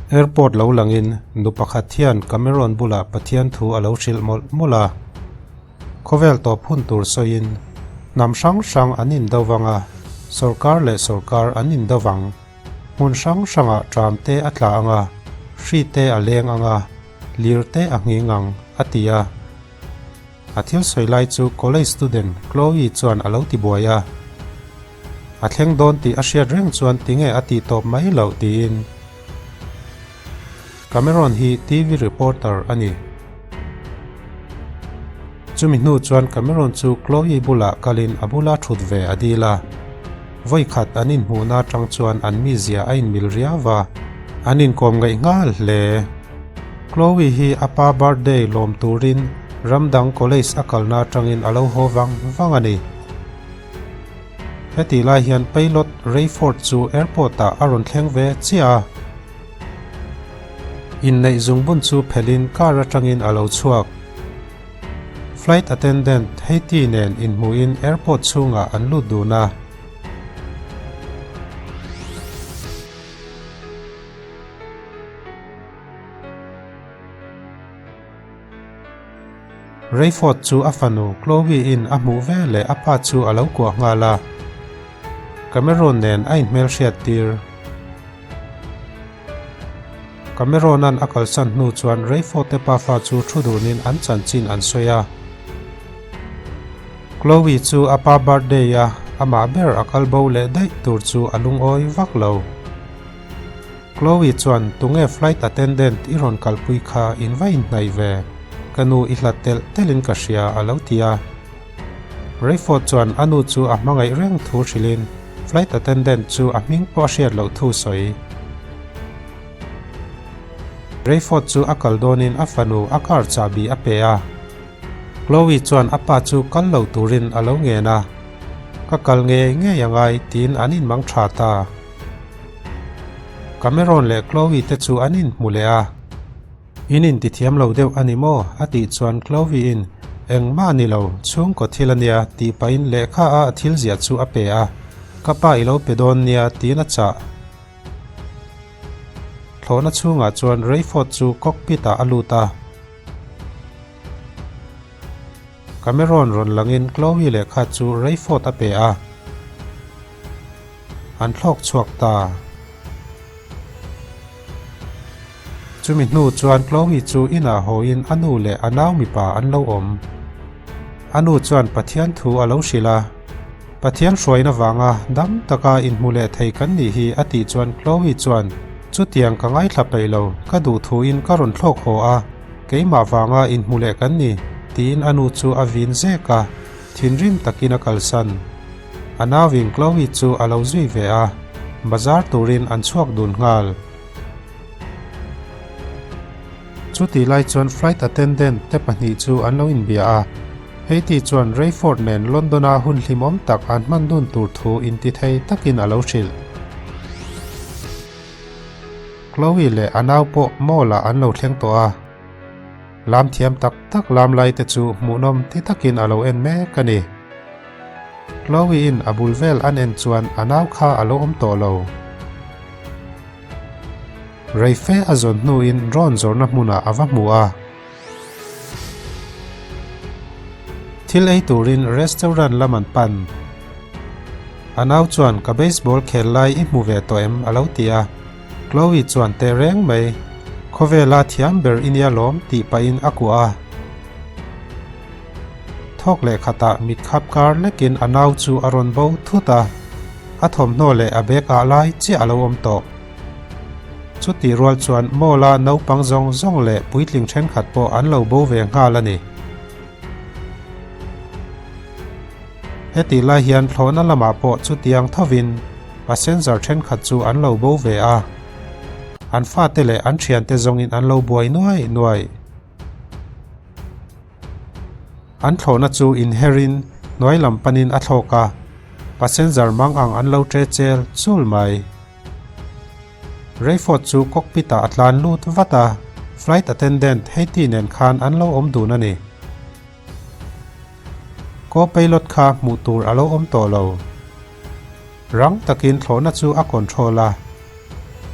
Airport lo langin nu pakhat hian Cameron bulah Pathian thu a lo hrilh mawlh mawlh a. Khawvel tawp hun tur sawiin hnam hrang hrang an indo vang a, sawrkar leh sawrkar an indo vang. Hmun hrang hrangah tram te a tla ang a, hri te a leng ang a, lir te a nghing ang, a ti a. A thil sawi lai chu college student Chloe chuan a lo ti buai a. A thleng dawn tih a hriat reng chuan tinge a tih tawp mai loh tiin. Cameron hi TV reporter a ni. Chumi hnu chuan Cameron chu Chloe bulah kalin a bula thut ve a dil a. Vawi khat an inhmuhna atang chuan an mizia a inmil riau a, an inkawm ngaih nghal hle. Chloe hi a pa birthday lawm turin ram dang college a kalna atangin a lo haw vang vang a ni. Hetih lai hian pilot Rayford chu airport ah a rawn thleng ve chiah a. Inneih zungbun chu phelhin car atangin a lo chhuak. Flight attendant Haiti nen inhmuhin airport chhungah an lut dun a. Rayford chu a fanu Chloe-in a hmuh veleh a pa chu a lo kuah nghal a. Cameron nen a inhmelhriat tir. Cameron-a'n a kalsan hnu chuan Rayford-te pafa chu thu dunin an chanchin an sawi a. Chloe chu a pa birthday-a amah ber a kal bo leh daih tur chu a lungawi vak lo. Chloe chuan, Tunge flight attendant i rawn kalpui kha in va inhnaih ve? Ka nu i hlat telh telhin ka hria, a lo ti a. Rayford chuan a nu chu a hmangaih reng thu hrilhin flight attendant chu a hming pawh a hriat loh thu sawi. Rayford chu a kal dawnin a fanu a car chahbi a pe a. Chloe chuan a pa chu kal lo turin a lo ngen a. Ka kal ngei ngei angai tiin an inmang tha ta. Cameron leh Chloe te chu an inhmu leh a. In intithiam lo deuh a ni maw? a tih chuan Chloe in, Engmah a ni lo, chhungkaw thil a nia tih pahin lehkha a a thil ziah chu a pe a. Ka pa i lo pe dawn nia tiin a chah. Thlawhna chhungah chuan Rayford chu cockpit ah a lut a. Cameron rawn langin Chloe lehkha chu Rayford a pe a. An thlawk chhuak ta. Chumi hnu chuan Chloe chu inah hawiin a nu leh a nau mipa an lo awm. A nu chuan Pathian thu a lo hrilh a, Pathian hruaina vanga dam taka inhmu leh thei kan nih hi a tih chuan Chloe chuan, Chutiang ka ngaithla peih lo, ka duh thuin ka rawn thlawk haw a, keimah vanga inhmu leh kan ni, tiin a nu chu a vin zek a, thinrim takin a kalsan. A nauin Chloe chu a lo zui ve a, bazar turin an chhuak dun nghal. Chutih lai chuan flight attendant te pahnih chu an lo inbia a, Heidi chuan Rayford nen London-a hun hlimawm tak an hman dun tur thu intithei takin a lo hrilh. Chloe leh a nau pawh mall-ah an lo thleng tawh a. Lam thiam tak tak lam lai te chu hmuhnawm ti takin a lo en mek a ni. Chloe-in a bul vel an en chuan a nau kha a lo awm tawh lo. Rei fe a zawn hnuin rawn zawrhna hmunah a va hmu a. Thil ei turin restaurant lam an pan. A nau chuan ka baseball khel lai i hmu ve tawh em a lo ti a. Chloe chuan teh reng mai, Khawvela thiam ber i nia lawm tih pahin a kuah a. Thawk leh khatah mit khap kar lekin a nau chu a rawn bo thut a, a thawmhnaw leh a bag ah lai chiah a lo awm tawh. Chutih rual chuan mall-a naupang zawng zawng leh puitling thenkhat pawh an lo bo ve nghal a ni. Hetih lai hian thlawhna lamah pawh chutiang thovin passenger thenkhat chu an lo bo ve a, an fate leh an thiante zawngin an lo buai nuai nuai. An thlawhna chu inherin hnuai lam panin a thlawk a, passenger mang ang an lo tre chel chul mai. Rayford chu cockpit ah a tlan lut vat a, flight attendant Heidi nen khan an lo awm dun a ni. Co-pilot kha hmuh tur a lo awm tawh lo. Rang takin thlawhna chu a control a.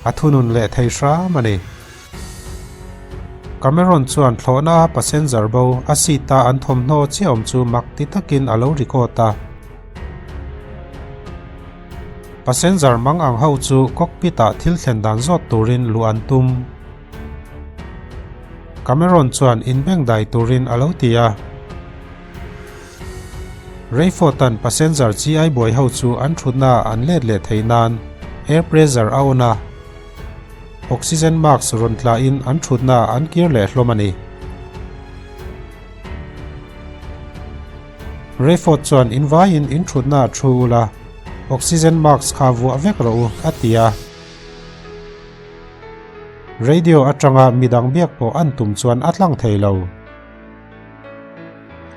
A thunun leh thei hram a ni. Cameron chuan thlawhna a passenger bo a seat a an thawmhnaw chiah awm chu mak ti takin a lo record a. Passenger mang ang ho chu cockpit ah thil thlen dan zawt turin luh an tum. Cameron chuan inbengdai turin a lo ti a. Rayford-a'n passenger chi-ai buai ho chu an thutna ah an let leh theih nan air pressure a on a, oxygen mask rawn tlahin an thutna ah an kir leh hlawm a ni. Rayford chuan invaiin in thutna ah thu ula, oxygen mask kha vuah vek rawh u, a ti a. Radio atanga midang biak pawh an tum chuan a tlang thei lo.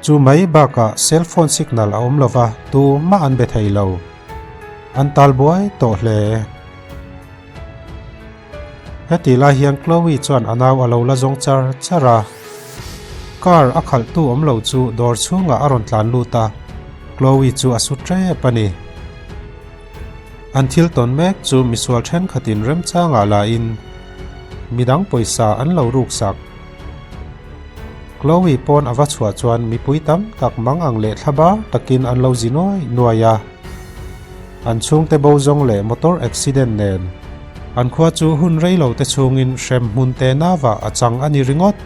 Chu mai bakah cell phone signal a awm lova tu mah an be thei lo. An tal buai tawh hle. Heti lai hian Chloe chuan a nau a lo la zawng char char a. Car a khalhtu awm lo chu dawr chhungah a rawn tlan lut a, Chloe chu a su tep a ni. An thil tawn mek chu misual thenkhatin remchangah lahin midang pawisa an lo ruksak. Chloe pawn a va chhuah chuan mipui tam tak mang ang leh thla bar takin an lo zi nuai nuai a. An chhungte bo zawng leh motor accident nen an khua chu hun rei lo te chhungin hrem hmun te navah a chang a ni ringawt.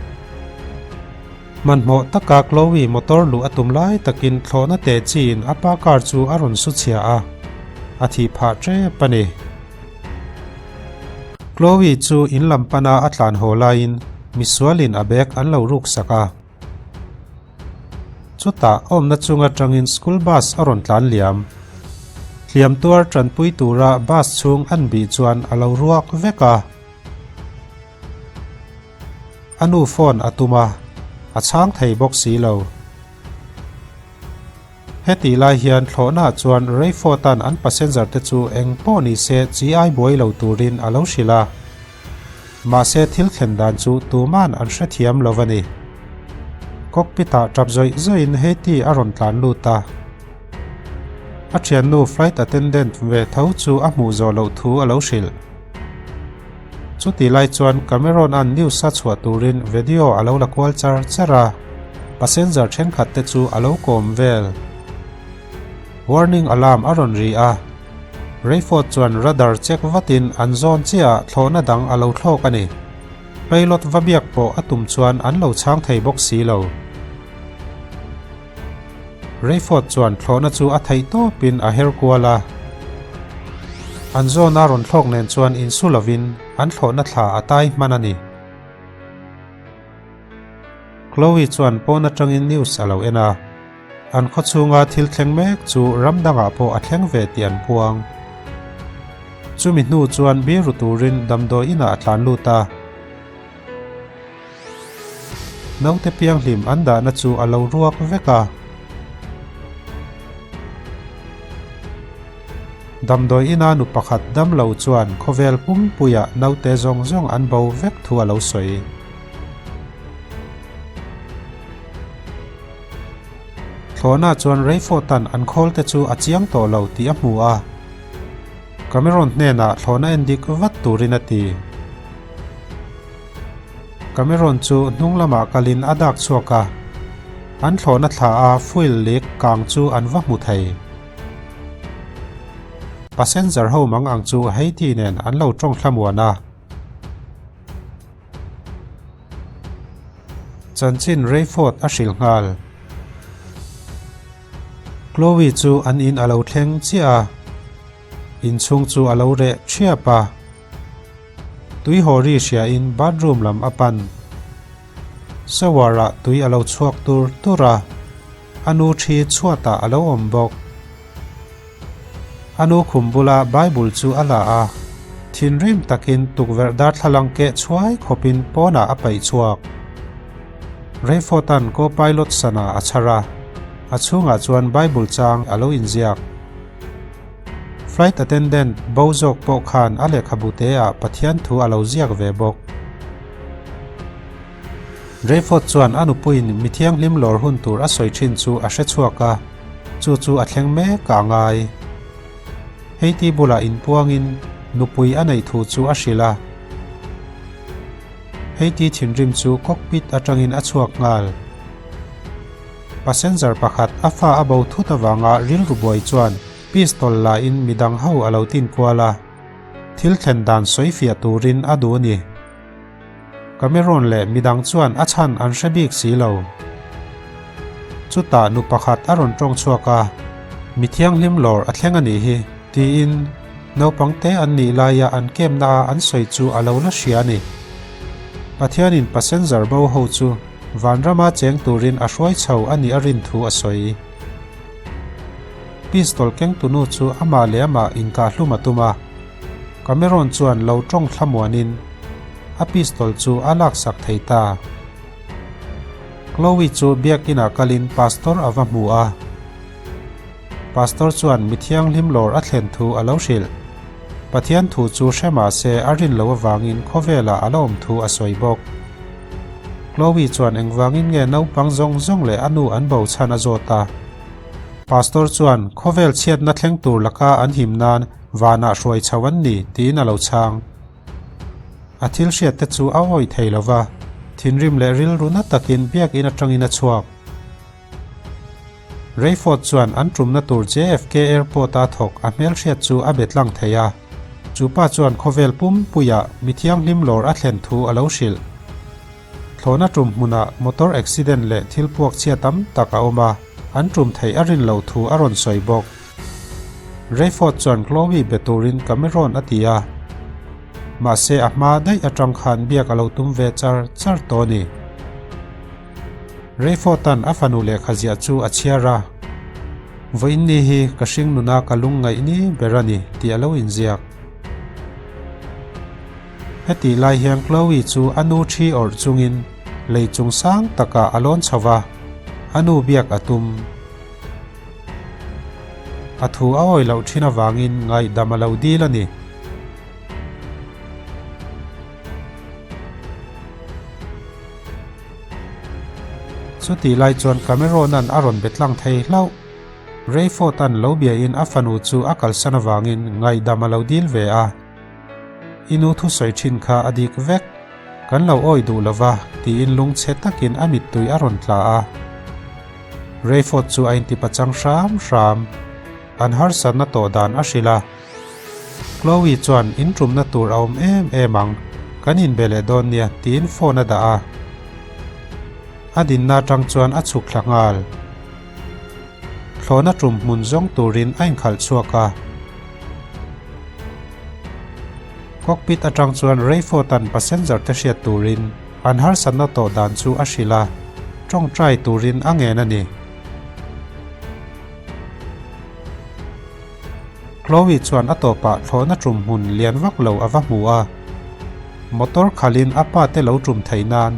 Hmanhmawh taka Chloe motor luh a tum lai takin thlawhna te chiin a pa car chu a rawn su chhia a, a thih phah tep a ni. Chloe chu in lam pana a tlan haw laiin misualin a bag an lo ruk sak a. Chutah awmna chung atangin school bus a rawn tlan liam. Hliam tuar tanpui tura bus chhung an bih chuan a lo ruak vek a. A nu phone a tum a, a chhang thei bawk si lo. Hetih lai hian thlawhnaah chuan Rayford-a'n an passenger te chu eng pawh ni se chi ai buai lo turin a lo hrilh a. Mahse thil thlen dan chu tuma'n an hrethiam lo a ni. Cockpit-ah tap zawih zawihin Hetty a rawn tlan lut a. A thiannu flight attendant ve tho chu a hmuh zawh loh thu a lo hrilh. Chutih lai chuan Cameron-a'n news a chhuah turin video a lo la kual char char a, passenger thenkhat te chu a lo kawm vel. Warning alarm a rawn ri a, Rayford chuan radar check vatin an zawn chiahah thlawhna dang a lo thlawk a ni. Pilot va biak pawh a tum chuan an lo chhang thei bawk si lo. Rayford chuan thlawhna chu a theih tawpin a her kual a. An zawna rawn thlawk nen chuan insu lovin an thlawhna thla a tai hman a ni. Chloe chuan pawn atangin news a lo en a, an khawchhunga thil thleng mek chu ram dangah pawh a thleng ve tih an puang. Chumi hnu chuan biru turin damdawi inah a tlan lut a. Naute pianghlim an dahna chu a lo ruak vek a. Damdawi ina nu pakhat dam lo chuan khawvel pumpuiah naute zawng zawng an bo vek thu a lo sawi. Thlawhna chuan Rayford-a'n an khawlte chu a chiang tawh lo tih a hmu a. Cameron hnenah thlawhna endik vat turin a ti. Cameron chu hnung lamah kalin a dak chhuak a, an thlawhna thla a fuel leak kang chu an va hmu thei. Passenger ho mang ang chu Haiti nen an lo tawng thlamuan a. Chanchin Rayford a hrilh nghal. Chloe chu an in a lo thleng chiah a, inchhung chu a lo reh thiap a. Tui haw ri hriain bathroom lam a pan. Shower ah tui a lo chhuak tur tur a, a nu thi chhuatah a lo awm bawk. A nu khum bula Bible chu a la a, thinrim takin tukverh darthlalang keh chhuai khawpin pawnah a paih chhuak. Rayford-a'n co-pilot sana a chhar a, a chhungah chuan Bible chang a lo inziak. Flight attendant bo zawk pawh khan a lehkhabu te ah Pathian thu a lo ziak ve bawk. Rayford chuan a nupuiin mi thianghlim lawr hun tur a sawi thin chu a hre chhuak a, chu chu a thleng mek a ngai. Heiti bulah inpuangin. nupui a neih thu chu a hrilh a. Heiti thinrim chu cockpit atangin a chhuak nghal. Passenger pakhat a fa a bo thut avanga rilru buai chuan pistol la in midang ho a lo tin kual a. Thil thlen dan sawi fiah turin a duh a ni. Cameron leh midang chuan a chhan an hre bik si lo. Chutah nu pakhat a rawn tawng chhuak a, Mi thianghlim lawr a thleng a nih hi, tiin naupang te an nih laia an kemna a an sawi chu a lo la hria a ni. Pathianin passenger bo ho chu vanrama cheng turin a hruai chho a nih a rin thu a sawi. Pistol kengtunu chu amah leh amah inkahhlum a tum a. Cameron chuan lo tawng thlamuanin a pistol chu a laksak thei ta. Chloe chu biakinah kalin pastor a va hmu a. Pastor chuan mi thianghlim lawr a thlen thu a lo hrilh. Pathian thu chu hre mah se a rin loh avangin khawvelah a la awm thu a sawi bawk. Chloe chuan engvangin nge naupang zawng zawng leh a nu an bo chhan a zawt a. Pastor chuan khawvel chhiatna thleng tur laka an him nan Vanah hruai chho an ni tiin a lo chhang. A thil hriatte chu a awih thei lo va, thinrim leh rilru na takin biakinn atangin a chhuak. Rayford chuan an tumna tur JFK Airport-a thawk a hmelhriat chu a be tlang thei a, chu pa chuan khawvel pumpuiah mi thianghlim lawr a thlen thu a lo hrilh. Thlawhna tum hmunah motor accident leh thil puak chhia tam tak a awm a, an tum theih a rin loh thu a rawn sawi bawk. Rayford chuan Chloe be turin Cameron a ti a, mahse a hma daih atang khan biak a lo tum ve char char tawh a ni. Rayford-a'n a fanu lehkha ziah chu a chhiar a, Vawiin ni hi ka hring nuna ka lung ngaih ni ber a ni tih a lo inziak. Hetih lai hian Chloe chu a nu thi awrh chungin lei chung sang takah a lawn chho va, a nu biak a tum. A thu a awi loh thin avangin ngaihdam a lo dil a ni. Chutih lai chuan Cameron-a'n a rawn be tlang thei hlauh. Rayford-a'n lo biain a fanu chu a kalsan avangin ngaihdam a lo dil ve a. I nu thusawi thin kha a dik vek. Kan lo awi duh lova, tiin lungchhe takin a mittui a rawn tla a. Rayford chu a intipachang hram hram. An harsatna tawh dan a hrilh a. Chloe chuan intumna tur a awm em em ang, kan inbe leh dawn nia tiin phone a dah a. A dinna atang chuan a chhuk thla nghal. Thlawhna tum hmun zawng turin a inkhalh chhuak a. Cockpit atang chuan Rayford-a'n passenger te hriat turin an harsatna tawh dan chu a hrilh a, tawngtai turin a ngen a ni. Chloe chuan a tawpah thlawhna tum hmun lian vak lo a va hmu a. Motor khalhin a pa te lo tum theih nan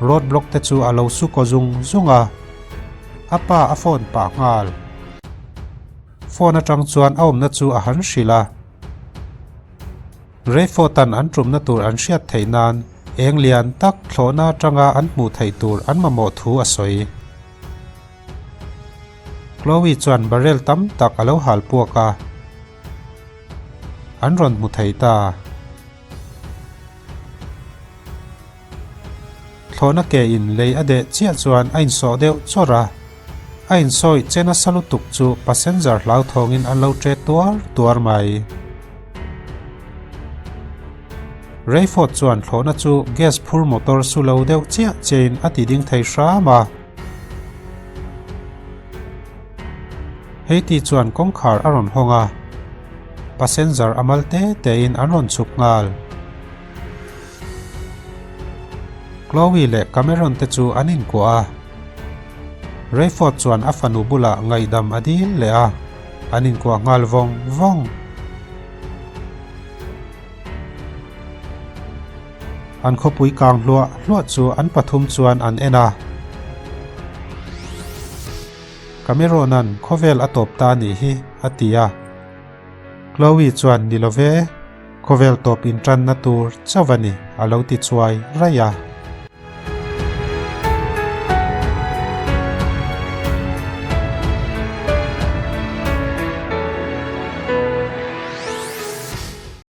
road block te chu a lo su kaw zung zung a. A pa a phone pah nghal. Phone atang chuan a awmna chu a han hrilh a. Rayford-a'n an tumna tur an hriat theih nan eng lian tak thlawhna atanga an hmuh theih tur an mamawh thu a sawi. Chloe chuan barrel tam tak a lo hal puak a, an rawn hmu thei ta. Thlawhna ke in lei a deh chiah chuan a insawh deuh chawrh a, a insawi che nasa lutuk chu passenger hlauthawngin an lo ṭe tuar tuar mai. Rayford chuan thlawhna chu gas phur motor su lo deuh chiah chiahin a ti ding thei hram a. Heiti chuan kawngkhar a rawn hawng a, passenger a mal te tein an rawn chhuk nghal. Chloe leh Cameron te chu an inkuah a, Rayford chuan a fanu bulah ngaihdam a dil leh a, an inkuah nghal vawng vawng. An khawpui kang hluah hluah chu an pathum chuan an en a. Cameron-a'n khawvel a tawp ta nih hi a ti a. Chloe chuan ni lo ve, khawvel tawp intanna tur chauh a ni a lo ti chuai raih a.